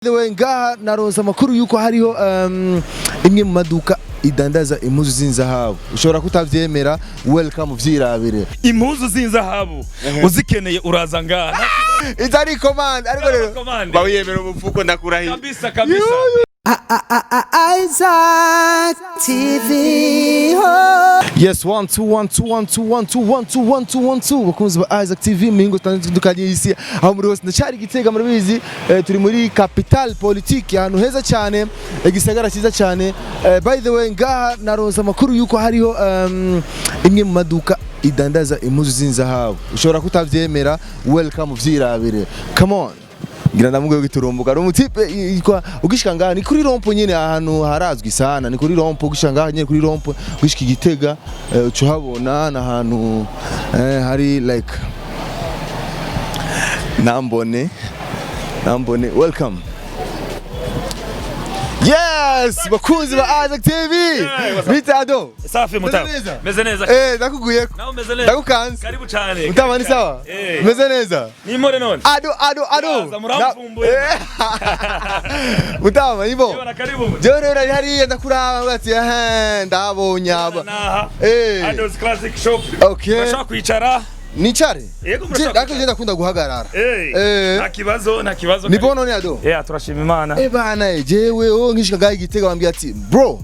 The way, ngaha naronse amakuru yuko hariho imwe mu maduka idandaza impuzu z'inzahabu. Ushobora kutavyemera, welcome, vyirabire. Impuzu z'inzahabu uzikeneye uraza ngaha. Itari commande, ariko rero Commande. Bawiyemera umufuko, ndakurahiye. Kabisa kabisa. Isaac TV. Oh. Yes, one two one two one two one two one two one two one two. Bakunzi ba Isaac TV, mihingo itandukanye y'isi aho muri hose, ndacyari Gitega, murabizi, turi muri capitale politique, ahantu heza cyane, igisagara cyiza cyane. By the way, ngaha naronse amakuru yuko hariho imwe mu maduka idandaza impuzu z'inzahabu. Ushobora kutavyemera, welcome, vyirabire. Come on. Ngira ndamubwiye giturumbuka ari umutipe yitwa. Ugishika ngaha ni kuri rond-point nyene, ahantu harazwi sana ni kuri rond-point. Ugishika ngaha nyene kuri rond-point, ugishika Igitega, uca uhabona n'ahantu hari like nambone nambone. Welcome. Yes, bakunzi ba Isaac TV. Yeah, what's up? Bitado. Safi, mutama. Meze neza? Meze neza. Ndakuguyeko. Nawe umeze neza? Ndagukanze. Karibu cyane. Mutama, ni sawa? Eh. Meze neza? Ni impore none. Ado, ado, ado. Yaza, muramvumbuye. Mutama, ibo. Yewe na karibu. Jewe rero nari hariya ndakuraba, ngo ati ehe, ndabonye aba. Naha. Ados Classic Shop. Urashobora kwicara. Nicare? Yego, murashobora. Ariko je ndakunda guhagarara. Nta kibazo, nta kibazo. Ni bon none, Ado? Yeah, turashima Imana. Eh bana, jewe oh nkishika ngaha Igitega bambwiye ati: "Bro,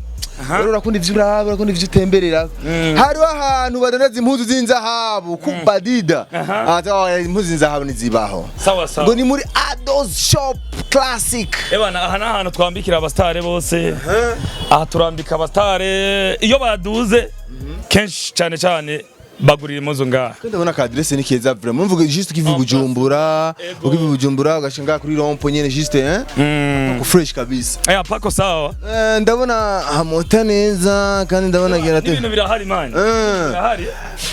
rero urakunda ivyo uraba, urakunda ivyo utemberera. Hariho ahantu badandaza impuzu z'inzahabu kubadida." Ati: "Oh, impuzu z'inzahabu ntizibaho." Sawa sawa. Ngo ni muri Ados Shop Classic. Ebana, aha ni ahantu twambikira abasitare bose. Aha turambika abasitare iyo baduze kenshi cyane cyane, bagurira impuzu ngaha. Kandi ndabona ka adresse ni keza vraiment. Mvuga juste ukiva i Bujumbura, Ego. ukiva i Bujumbura ugashinga ngaha kuri rond-point nyene juste, hein? Ko fresh kabisa. Aya pako sawa. Ndabona hamota neza kandi ndabona gira te. N'ibintu birahari, man. Birahari.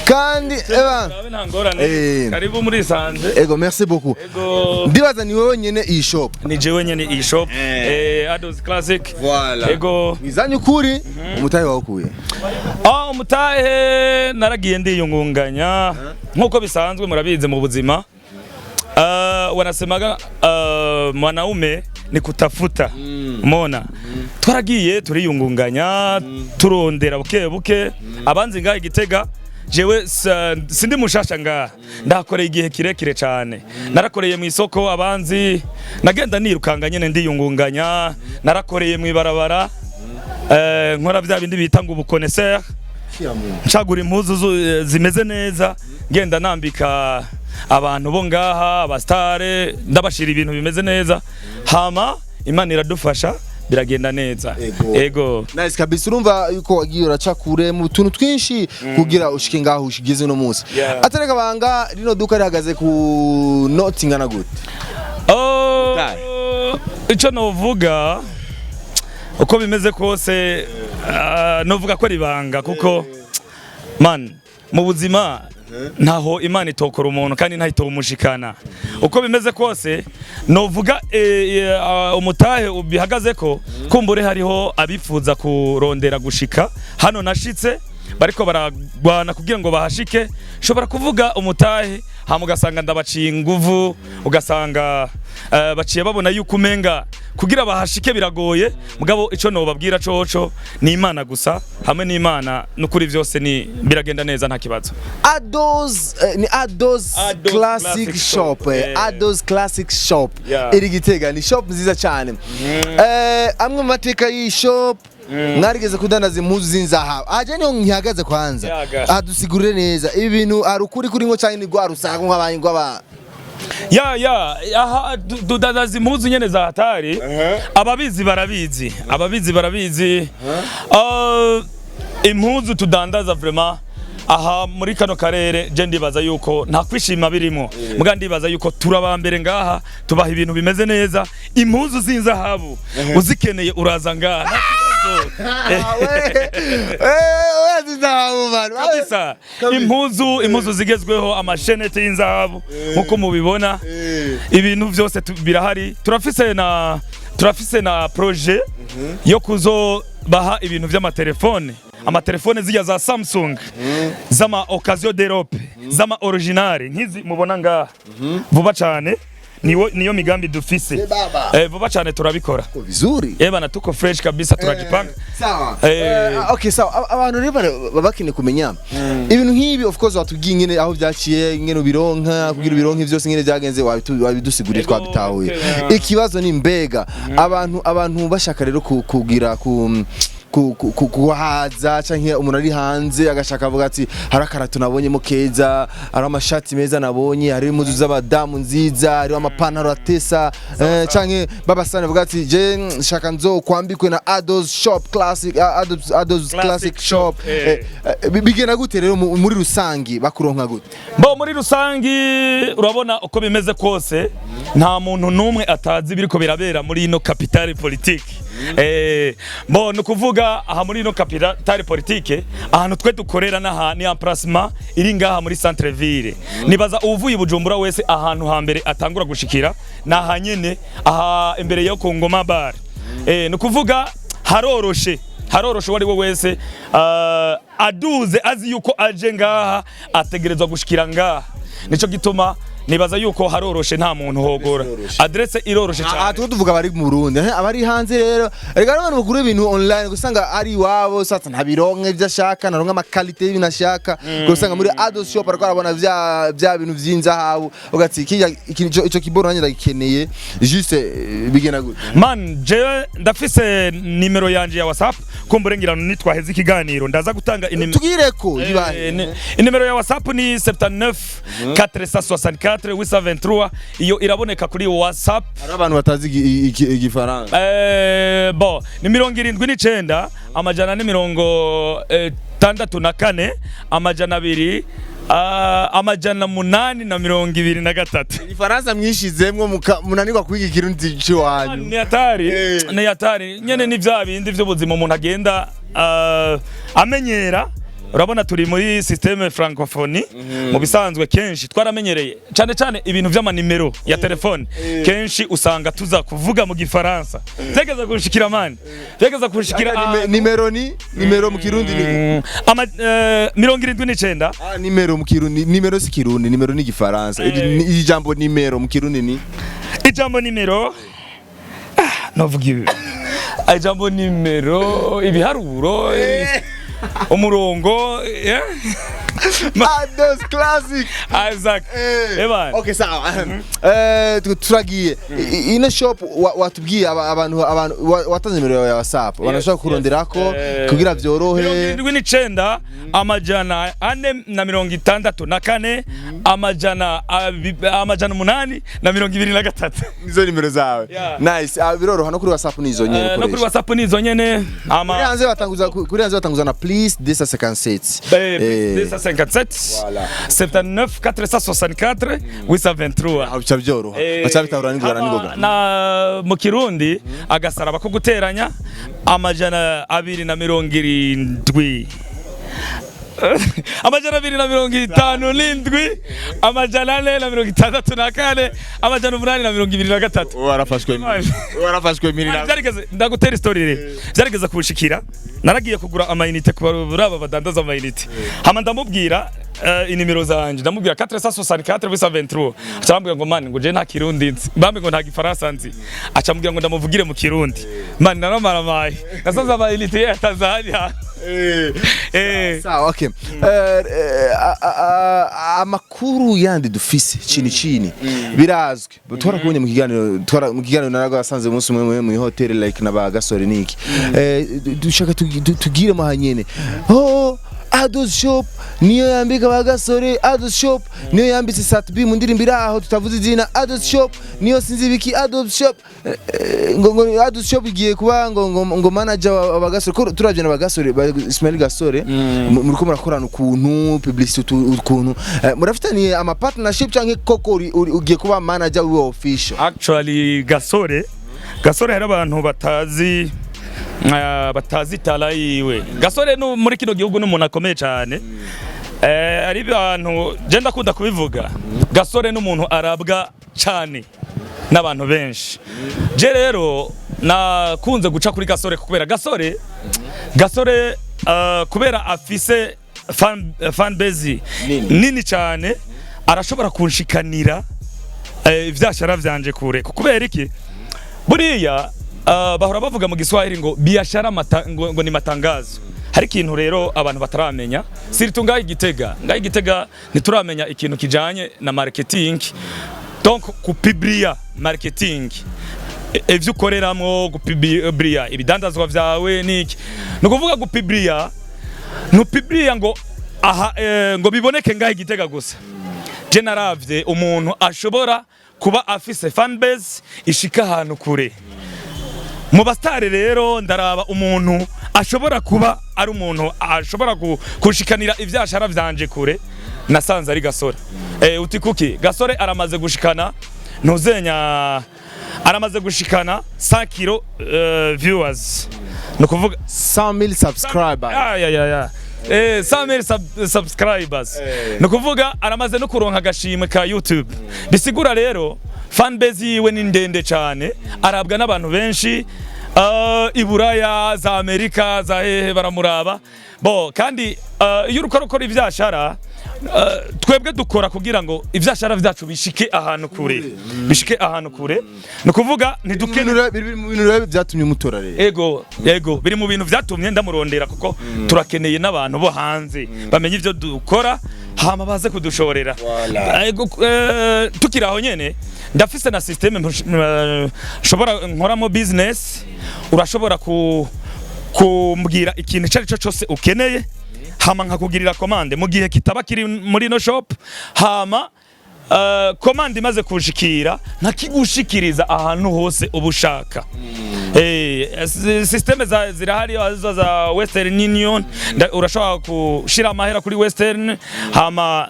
Kandi eba Urabe, nta ngorane. Karibu muri sanze. Ego, merci beaucoup. Ego. Ndibaza ni wewe nyene iyi shop. Ni jewe nyene iyi shop. Ados Classic. Voilà. Ego. Mwizanye ukuri, umutahe wawukuye? Ah, umutahe naragiye ndiyungunganya nkuko bisanzwe, murabizi mu buzima. Wanasemaga mwanaume ni kutafuta. Umeona? Twaragiye turiyungunganya, turondera buke buke. Abanzi ngaha Igitega, jewe sindi mushasha ngaha, ndahakoreye igihe kirekire cyane. Narakoreye mu isoko, abanzi nagenda nirukanga nyene ndiyungunganya. Narakoreye mu ibarabara, nkora bya bindi bita ngo ubukoneseur, ncagura impuzu zimeze neza, ngenda nambika abantu bo ngaha, abastare, ndabashira ibintu bimeze neza, hama Imana iradufasha, biragenda neza. Ego. Ego. Nice kabisa. Urumva yuko wagiye uraca kure mu tuntu twinshi kugira ushike ngaho ushigeze no munsi. Atareka banga, rino duka rihagaze ku noti ingana gute? Oh, ico novuga, uko bimeze kose, novuga ko ribanga, kuko man, mu buzima ntaho Imana itokora umuntu kandi ntayitomushikana. Uko bimeze kose, novuga umutahe ubihagaze ko kumbure hariho abifuza kurondera gushika hano nashitse, bariko baragwana kugira ngo bahashike. Shobora kuvuga umutahe, hama ugasanga ndabaciye inguvu, ugasanga baciye babona yuko umenga kugira bahashike biragoye. Mugabo ico nobabwira coco ni Imana gusa. Hamwe n'Imana n'ukuri vyose ni biragenda neza, nta kibazo. Ados, ni Ados, Ados Classic Classic Shop. Shop. Ados Classic Shop iri Gitega, ni shop nziza cyane. Amwe mu mateka y'iyi shop, mwarigeze kudandaza impuzu z'inzahabu. Aje niho nkihagaze kwanza. Yaga. Adusigurire neza ibi bintu, ari ukuri kuri ngo cyane ni rwa rusago nk'abantu rw'aba Ya, aha dudandaza impuzu nyene za hatari. Ababizi barabizi, ababizi barabizi. Impuzu tudandaza vraiment aha muri kano karere, je ndibaza yuko nta kwishima birimo, muga ndibaza yuko turabambere ngaha, tubaha ibintu bimeze neza. Impuzu z'inzahabu uzikeneye uraza ngaha, nta kibazo. Z'inzahabu bantu. Kabisa. Kabisa. Impuzu zigezweho, amashenete y'inzahabu nkuko mubibona, ibintu byose birahari. Turafise na projet yo kuzobaha ibintu by'amatelefone, amatelefone zijya za Samsung z'ama occasion d'Europe, z'ama original, nk'izi mubona ngaha vuba cyane. Niyo migambi dufise. Baba. Vuba cyane turabikora. Ko vizuri. Bana, tuko fresh kabisa, turajipanga. Sawa. Eh. Okay, sawa. Abantu rero baba bakeneye kumenya ibintu nk'ibi. Of course watubwiye ingene aho byaciye, ingene ubironka, kugira ubironke byose, ingene byagenze, wabidusiguriye, Ego, twabitahuye. Okay. Ikibazo ni mbega abantu bashaka rero kugira ku kuhaza, canke umuntu ari hanze agashaka avuga ati hari akarato nabonyemo keza, hari amashati meza nabonye, hari impuzu z'abadamu nziza, hariho amapantaro atesa, canke babasane bavuga ati je nshaka nzokwambikwe na Ados Shop Classic, Ados Classic Shop. Bigenda gute rero muri rusangi, bakuronka gute? Bo, muri rusangi urabona uko bimeze kose, nta muntu n'umwe atazi ibiriko birabera muri ino capitale politique. Bo, ni ukuvuga aha muri ino capitale politique, ahantu twe dukorera n'aha ni emplacement iri ngaha muri centre ville. Nibaza uvuye i Bujumbura wese, ahantu hambere atangura gushikira ni aha nyene, aha imbere yo ku Ngoma Bar. Ni ukuvuga haroroshe, haroroshe. Uwo ari we wese aduze azi yuko aje ngaha ategerezwa gushikira ngaha. Nico gituma nibaza yuko haroroshe, nta muntu hogora. Adresse iroroshe Aha cyane. Tuko tuvuga abari mu Burundi, abari hanze rero, reka n'abantu bagura ibintu online gusanga ari iwabo, sasa ntabironke ivyo ashaka, ntaronke ama qualité y'ibintu ashaka. Gusanga muri Ados Shop ariko arabona vya bintu vy'inzahabu, ugati kirya ico kiboro nanjye ndagikeneye juste. Bigenda gute? Man, jewe ndafise nimero yanje ya WhatsApp. Kumbure ngira nitwaheza ikiganiro ndaza gutanga inimero. Tugireko ibahe. Inimero ya WhatsApp ni 79 464 823. Iyo iraboneka kuri WhatsApp. Hari abantu batazi igifaransa. Bon, ni 79 464 200 823. Igifaransa mwishizemwo munanirwa kwiga ikirundi c'iwanyu. Ni hatari. Ni hatari nyene, ni vya bindi vy'ubuzima umuntu agenda amenyera. Urabona turi muri système francophonie. Mu bisanzwe kenshi twaramenyereye cyane cyane ibintu vy'amanimero ya telefone, kenshi usanga tuza kuvuga mu gifaransa. Vyageza gushikira, man, vyageza gushikira. Nimero ni nimero mu kirundi ni 79. Ah, nimero mu kirundi, nimero si kirundi, nimero ni igifaransa. Iri jambo nimero mu kirundi ni Ijambo nimero, novuga ibi, ijambo nimero, ibiharuro, umurongo. Ados Classic. Isaac. Evan. Okay, sawa. Turagiye. Ino shop watubwiye abantu watanze nimero yawe ya WhatsApp, abantu bashobora kuronderako kugira vyorohe. 79 464 823. Nizo nimero zawe? Yeah. Nice. Ah, biroroha no kuri WhatsApp nizo nyene No kuri ukoresha. WhatsApp nizo nyene. Ama Kuri hanze batanguza na plus 257. 257 Voilà. 79 464 823. Aho bica byoroha, baca bitahura n'ingorane n'ingoga. Na mu kirundi agasaraba ko guteranya 270, 257, 464, 823. Warafashwe, warafashwe mirira. Byarigeze, ndagutera story rero, byarigeze kubushikira naragiye kugura amayinite ku baraba badandaza amayinite, hama ndamubwira inimero zanje, ndamubwira 464 823. Acambwira ngo man, ngo je nta kirundi nzi, bambe ngo nta gifaransa nzi. Acambwira ngo ndamuvugire mu kirundi. Man, naramaramaye, nasanze amayinite ye atazahari. Sawa, okay. Amakuru yandi dufise chini chini birazwi, twarakubonye mu kiganiro, twara mu kiganiro naragasanze umunsi umwe mu hotel like na ba Gasore niki. Dushaka tugire mo hanyene. Oh, Ados Shop niyo yambika ba Gasore, Ados Shop niyo yambitse Sat-B mu ndirimbo iri aho tutavuze izina, Ados Shop niyo sinzi biki, Ados Shop ngo Ados Shop igiye kuba ngo manager wa Gasore. Ko turavye na ba Gasore, ba Ismail Gasore, muriko murakorana ukuntu publicity ukuntu murafitaniye ama partnership, canke koko ugiye kuba manager wiwe official? Actually Gasore hari abantu batazi batazi tala yiwe. Gasore no muri kino gihugu ni umuntu akomeye cyane. Ari abantu je ndakunda kubivuga, Gasore ni umuntu arabwa cyane n'abantu benshi. Je rero nakunze guca kuri Gasore kubera Gasore kubera afise fan base Nini. nini cyane, arashobora kunshikanira. Ivyashara vyanje kure. Kubera iki? Buriya bahora bavuga mu Giswahili ngo biashara ngo ni matangazo. Hari ikintu rero abantu bataramenya, surtout ngaho Igitega. Ngaho Igitega ntituramenya ikintu kijanye na marketing, donc kupublier marketing, ivyo ukoreramwo, gupublier ibidandazwa vyawe niki. Ni ukuvuga gupublier, ntupublier ngo aha ngo biboneke ngaho Igitega gusa. Je naravye umuntu ashobora kuba afise fanbase ishika ahantu kure mu basitari. Rero ndaraba umuntu ashobora kuba ari umuntu ashobora gushikanira ivyashara vyanje kure, nasanze ari Gasore. Uti kuki Gasore? Aramaze gushikana ntuzenya, aramaze gushikana 100 kilo viewers, ni ukuvuga 100,000 subscribers. Ya ya ya ya, 100,000 subscribers. Ni ukuvuga aramaze no kuronka agashimwe ka YouTube. Bisigura rero fanbase yiwe ni ndende cyane, arabwa n'abantu benshi i Buraya, za Amerika, za hehe baramuraba. Bo kandi iyo uriko urakora ivyashara, twebwe dukora kugira ngo ivyashara vyacu bishike ahantu kure, bishike ahantu kure. Ni ukuvuga ntidukeneye Biri mu bintu rero byatumye umutora rero. Ego, biri mu bintu vyatumye ndamurondera, kuko turakeneye n'abantu bo hanze bamenye ivyo dukora, hama baze kudushorera. Ego, tukiri aho nyene, ndafise na système nshobora nkoramo business. Urashobora kumbwira ikintu icyo ari cyo cyose ukeneye, hama nkakugirira commande mu gihe kitaba kiri muri no shop, hama commande imaze kushikira nkakigushikiriza ahantu hose uba ushaka. Système zirahari arizo za Western Union. Urashobora gushira amahera kuri Western, hama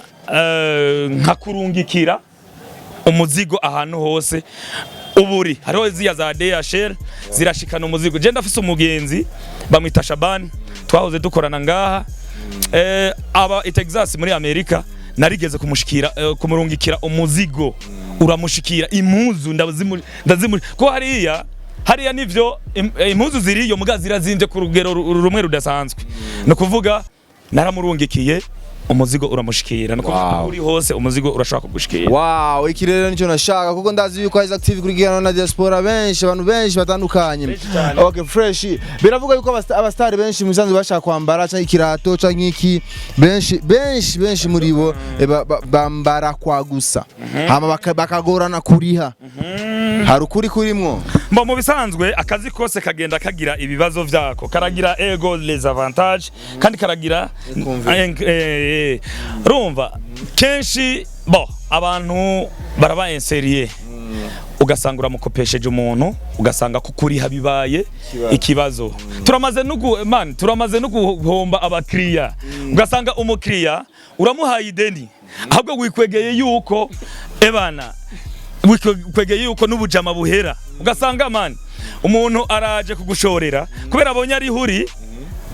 nkakurungikira umuzigo ahantu hose uburi. Hariho ziya za DHL zirashikana umuzigo. Je ndafise umugenzi bamwita Shaban, twahoze dukorana ngaha, aba i Texas muri Amerika. Narigeze kumushikira, kumurungikira umuzigo, uramushikira. Impuzu ndazimu ko hariya nivyo impuzu ziriyo, muga zirazimvye ku rugero rumwe rudasanzwe. Ni ukuvuga naramurungikiye umuzigo, uramushikira. Ni ukuvuga uri hose umuzigo urashobora kugushikira. Wow, iki rero nicyo nashaka, kuko ndazi yuko Isaac TV kurikirana na diaspora benshi, abantu benshi batandukanye. Benshi cyane. Okay, fresh. Biravuga yuko abastari benshi musanzwe bashaka kwambara cyangwa ikirato cyangwa iki, benshi benshi benshi muri bo bambara kwa gusa, hama bakagorana kuriha. Hari ukuri kurimwo? Mbo mu bisanzwe akazi kose kagenda kagira ibibazo vyako, karagira ego les avantages, kandi karagira rumva kenshi bo abantu baraba insérieux, ugasanga uramukopesheje umuntu, ugasanga kukuriha bibaye ikibazo. Turamaze no man, turamaze no guhomba abakiriya. Ugasanga umukiriya uramuhaye ideni, ahubwo wikwegeye yuko ebana wikwegeye yuko n'ubujama buhera. Ugasanga man, umuntu araje kugushorera kubera abonye ari huri,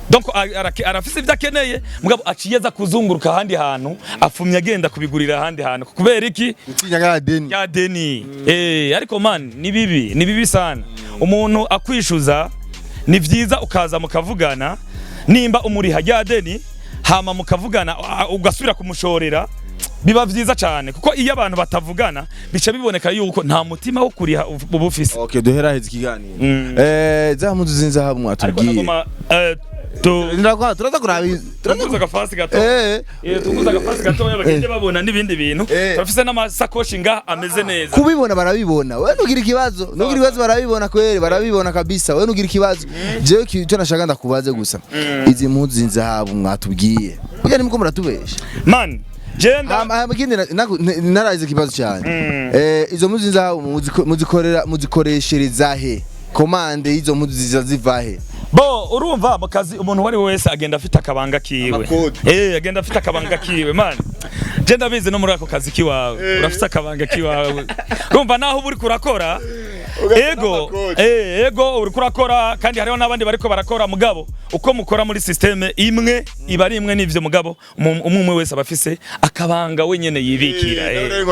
donc arafise ibyo akeneye, mugabo aciye aza kuzunguruka ahandi hantu, afumye agenda kubigurira ahandi hantu. Kubera iki? Gutinya ya deni. Ya deni. Ariko man, ni bibi, ni bibi sana. Umuntu akwishuza, ni vyiza ukaza mukavugana nimba umuriha rya deni, hama mukavugana, ugasubira kumushorera, biba vyiza cyane, kuko iyo abantu batavugana bica biboneka yuko nta mutima wo kuriha uba ufise. Okay, duhera heza ikiganiro. Za mpuzu z'inzahabu Ariko mwatubwiye. nagoma Turaza kuraba turaza tunguza agafasi gato. Tunguza agafasi gatoya bagende babona n'ibindi bintu. Turafise n'amasakoshi ngaha ameze neza. Kubibona barabibona. Wewe nugira ikibazo, nugira ikibazo, barabibona kweli, barabibona kabisa. Wewe nugira ikibazo. Jewe icyo nashaka ndakubaze gusa, izi mpuzu z'inzahabu mwatubwiye, burya nimko muratubesha? Man, jenda. Hama ikindi narazi ikibazo cyane. Izo mpuzu z'inzahabu muzikorera, muzikoreshereza he? Commande y'izo mpuzu ziza ziva he? Bo urumva mu kazi umuntu uwo ari we wese agenda afite akabanga kiwe. Amakode. Agenda afite akabanga kiwe. Man, je ndabizi no muri ako kazi kiwawe urafite akabanga kiwawe. Urumva naho uba uriko urakora, ego uriko urakora, kandi hariho n'abandi bariko barakora, mugabo uko mukora muri système imwe iba ari imwe n'ivyo, mugabo umwe umwe wese aba afise akabanga wenyene yibikira.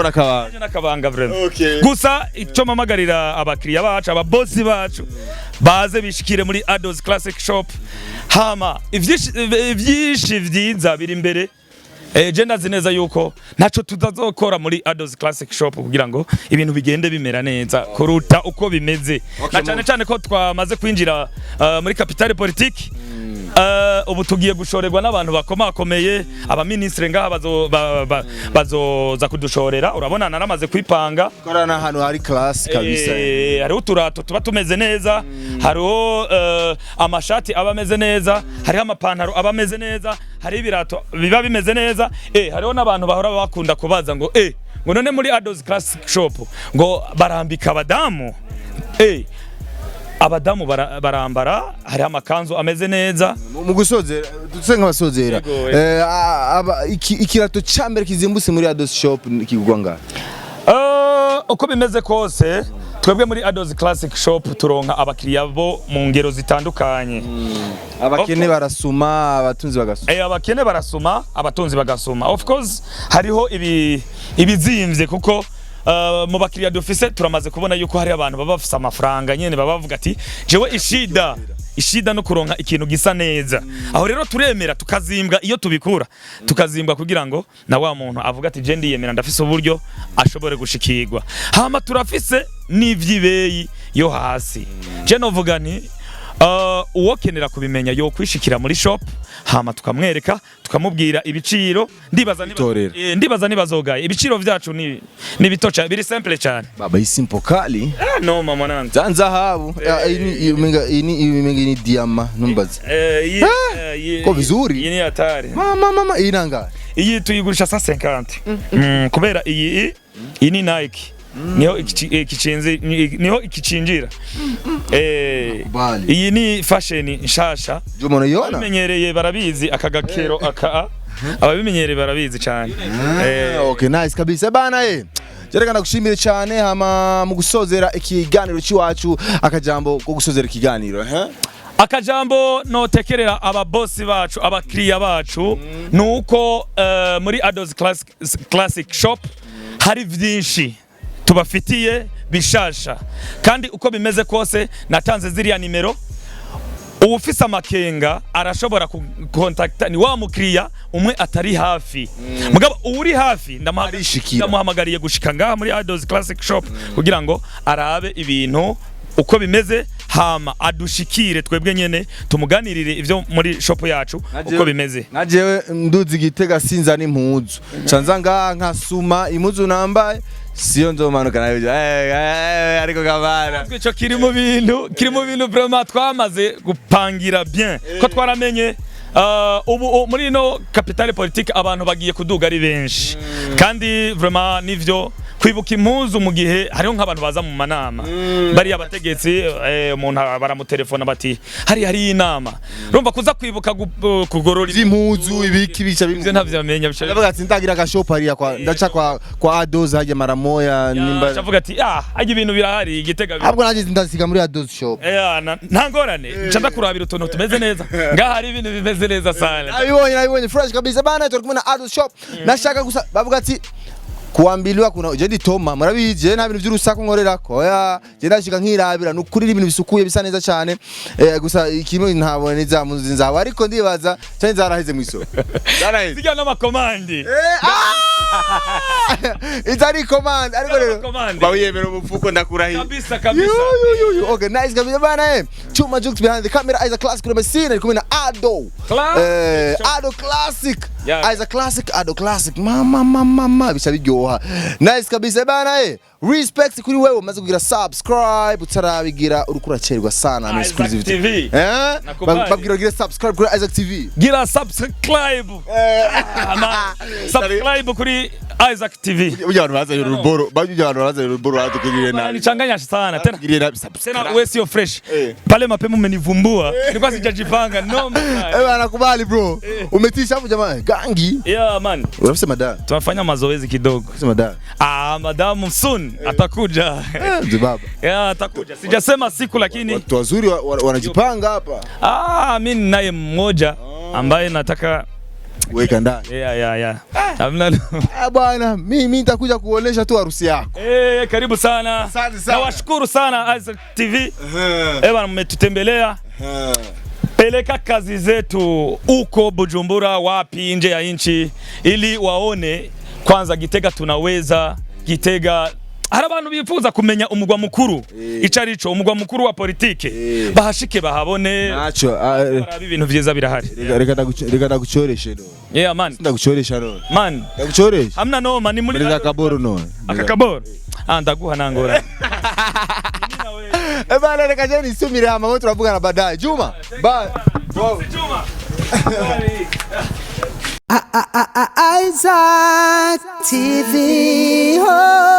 Nakabanga. N'akabanga vraiment. Okay. Gusa icyo mpamagarira abakiriya bacu, ababosi bacu, baze bishikire muri Ados Classic Shop, hama ivyinshi vyiza biri imbere. Je ndazi neza yuko ntaco tutazokora muri Ados Classic Shop kugira ngo ibintu bigende bimera neza kuruta uko bimeze, na cyane cyane ko twamaze kwinjira muri capitale politique. Ubu tugiye gushorerwa n'abantu bakomakomeye, abaministre ngaha bazoza kudushorera. Urabona naramaze kwipanga. Korana ahantu hari class kabisa. Hariho uturato tuba tumeze neza, hariho amashati aba ameze neza, hariho amapantaro aba ameze neza, hariho ibirato biba bimeze neza. Hariho n'abantu bahora bakunda kubaza ngo none muri Ados Classic Shop ngo barambika abadamu? Abadamu barambara, hariho amakanzu ameze neza. Mu gusozera, duse nk'abasozera. Yego. Ikirato ca mbere kizimbutse muri Ados Shop kigurwa ngahe? Uko bimeze kose, twebwe muri Ados Classic Shop turonka abakiriya bo mu ngero zitandukanye. Abakene barasuma, abatunzi bagasuma. Abakene barasuma, abatunzi bagasuma. Of course hariho ibi ibizimvye, kuko mu bakiriya dufise turamaze kubona yuko hari abantu baba bafise amafaranga nyene, baba bavuga ati: "Jewe ishida no kuronka ikintu gisa neza." Aho rero turemera tukazimbwa, iyo tubikura tukazimbwa kugira ngo na wa muntu avuga ati: "Je ndiyemera, ndafise uburyo," ashobore gushikirwa. Hama turafise n'ivy'ibeyi yo hasi. Je novuga nti uwokenera kubimenya yo kwishikira muri shop, hama tukamwereka, tukamubwira ibiciro. Ndibaza Itorero. Ndibaza nibazogaye, ibiciro vyacu ni bito cyane, biri simple cyane. Baba, iyi simple kali. Ah, no mama nanje. Za nzahabu. Iyi umenga iyi ni diamant, numbaze. Iyi Ko vizuri. Iyi ni hatari. Mama mama, iyi nangahe? Iyi tuyigurisha 150, kubera iyi ni Nike, niho niho ikicinjira. Nakubali. Iyi ni fashion nshasha. Jumo yona. Ababimenyereye barabizi aka gakero aka, ababimenyereye barabizi cyane. Okay, nice kabisa bana. Jereka ndagushimire cyane. Hama mu gusozera ikiganiro cy'iwacu, akajambo ko gusozera ikiganiro, eh? Akajambo notekerera ababosi bacu, abakiriya bacu, ni uko muri Ados Classic Shop hari vyinshi tubafitiye bishasha, kandi uko bimeze kose natanze ziriya nimero. Uwufise amakenga arashobora kukontakta, ni wa mukiriya umwe atari hafi. Mugabo uwuri hafi Arishikira. ndamuhamagariye gushika ngaha muri Ados Classic Shop kugira ngo arabe ibintu uko bimeze, hama adushikire twebwe nyene tumuganirire ivyo muri shop yacu uko bimeze. Nka jewe nduzi Igitega, sinza n'impuzu, canza ngaha nkasuma impuzu nambaye siyo nzomanuka nayo, ariko gabana. Ico kiri mu bintu vraiment twamaze gupangira bien, ko twaramenye ubu muri ino capitale politique abantu bagiye kuduga ari benshi, kandi vraiment nivyo kwibuka impuzu mu gihe hariho nk'abantu baza mu manama, bariya abategetsi, umuntu baramutelefona bati hari inama, urumva kuza kwibuka kugorora Impuzu ibiki bica ivyo ntavyamenya bica. Ndavuga ati ndagira agashop hariya kwa ndaca kwa Ados hajya mara moya nimba. Avuga ati: "Ah, hajya ibintu birahari Igitega." Ahubwo nanjye ndasiga muri Ados shop. Nta ngorane, nca ndakurabira utuntu tumeze neza ngaha, hari ibintu bimeze neza sana. Nabibonye fresh kabisa bana. Turi kumwe na Ados shop. Nashaka gusa bavuga ati kuambiliwa kuna je nditoma murabizi, je nta bintu by'urusaku nkorerako, oya, je ndashika nkirabira nukuri ibintu bisukuye bisa neza cyane. Gusa ikimwe ntabona ni za muzi nzawe, ariko ndibaza cyane zaraheze mu isoko, zaraheze. Zijya n'amakomandi. Izari command, ariko rero N'amakomandi. bawiyemera umufuko, ndakurahiye. Kabisa kabisa. Yu, yu, yu, yu. Okay, nice kabisa bana. Chuma Jukes behind the camera, Isaac Classic kuri machine, ari kumwe na Ado. Classic. Ado Classic. Yeah. Isaac Classic, Ado Classic. Mama mama mama, bica biryoha. Nice kabisa bana. Respect kuri wewe umaze kugira subscribe, utarabigira uriko uracerwa sana na Isaac exclusivity. TV. Nakubali. Babwira ugire subscribe kuri Isaac TV. Gira subscribe. Ama subscribe kuri Isaac TV. Burya abantu bazanye uruboro, burya abantu bazanye uruboro batukugiriye nabi. Nichanganya sana tena. Batukugiriye nabi. Tena wewe sio fresh. Pale mapema umenivumbua. Nilikuwa sijajipanga. No man. Bana, kubali bro. Umetisha hapo jamaa. Gangi. Yeah man. Unafise madam. Tunafanya mazoezi kidogo. Unafise madam. Ah, madamu soon atakuja. Mzee baba. Yeah, atakuja. Sijasema siku lakini Watu wazuri wanajipanga hapa. Ah, mimi ninaye mmoja ambaye nataka Weka ndani. Yeah. Hamna. Ah bwana, mimi nitakuja kuonesha tu harusi yako. Karibu sana. Asante sana. Nawashukuru sana Isaac TV. Bwana, mmetutembelea. Peleka kazi zetu uko Bujumbura, wapi nje ya nchi, ili waone kwanza Gitega tunaweza. Gitega hari abantu bifuza kumenya umugwa mukuru ico arico, umugwa mukuru wa politike, bahashike bahabone, Naco barabe ibintu vyiza birahari. Reka ndagucoreshe none. Yeah man. Ndagucoresha none. Man. Ndagucoresha. Hamna noma, ni muri Muri akaboro none. Aka kaboro, ah, ndaguha nangora. Eh bana, reka je nisumire hama wewe turavugana baadaye. Juma. Bye. Wow. Juma. Isaac TV. Oh.